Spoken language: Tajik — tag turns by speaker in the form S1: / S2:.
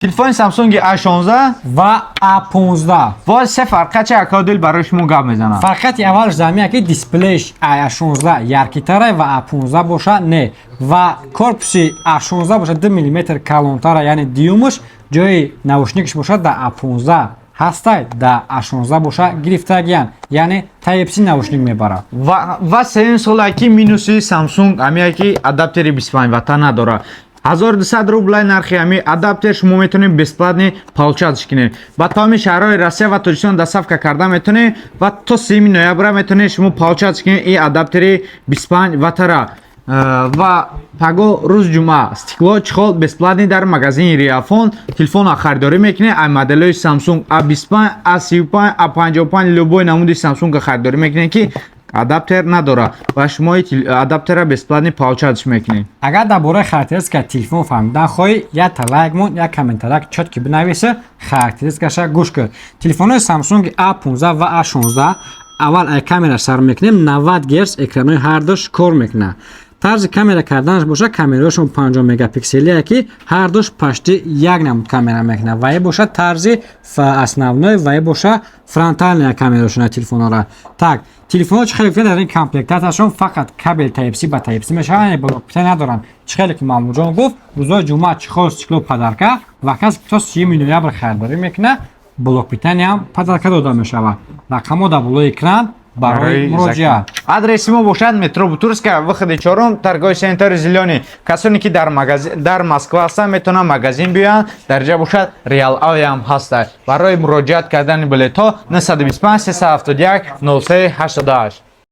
S1: Телефони Samsung A16
S2: ва A15.
S1: Ва се фарқача акодил барои шумо гап мезанам.
S2: Фарқияти аввалш замия, ки дисплейш A16 яркий тара ва A15 боша не, ва корпуси A16 боша 2 мм калонтара, яъне дюймаш. Ҷои наушникаш бошад да A15 ҳастай, да A16 боша гирифтагиян, яъне Type-C наушник мебарад.
S1: Ва сеюм соле, ки минуси Samsung ҳамия, ки адаптери 25 ватта надорад. 1200 рублай нархи ҳами адаптер, шумо метавонед бесплатный получать кунед. Ба тамоми шаҳрҳои Россия ва Тоҷикистон доставка карда метавонед ва то 3 ноябра метавонед шумо получать кунед и адаптери 25 ваттара. Ва паго, рӯзи ҷумъа, стекло, чехол бесплатный. Дар магазини Риафон телефонро харидорӣ мекунед, ай моделҳои Samsung A25, A35, A55, любой намуди Samsung харидорӣ мекунед, ки адаптер надорад, ва шумо адаптера бесплатный получать мекунед.
S2: Агар дар бораи характеристика телефон фаҳмидан хоҳӣ, якта лайк мон, як комментарак чёткий бинависа, характеристикаша гӯш кун. Телефонҳои Samsung A15 ва A16. Аввал ай камера сар мекунем. 90 герц экранҳои ҳардуш кор мекунад. Тарзи камера карданаш боша, камераҳошон 50 мегапикселие, ки ҳардуш почти як намуд камера мекунад, ва е боша тарзи основной, ва е боша фронтальная камерашона телефонҳора. Так, телефонҳо чӣ хеле гуфтем, дар ин комплектаташон фақат кабел Type-C ба Type-C мешавад, яъне блок надоранд. Чӣ хеле ки Маҳмудҷон гуфт, рӯзҳои ҷумъа чехол, стекло подарка ва кас то 30 ноябр харидорӣ мекунад, блок питания ҳам подарка дода мешавад. Рақамҳо дар болои экран барои муроҷиат.
S1: Адреси мо бошад метро Бутырская, выходи чорум, торговый центр «Зелёный». Касоне ки дар магазин дар Москва ҳастанд, метавонанд магазин биёянд. Дар ҷа бошад Реал Авиам ҳастад. Барои муроҷиат кардани билетҳо 925 371 03 88.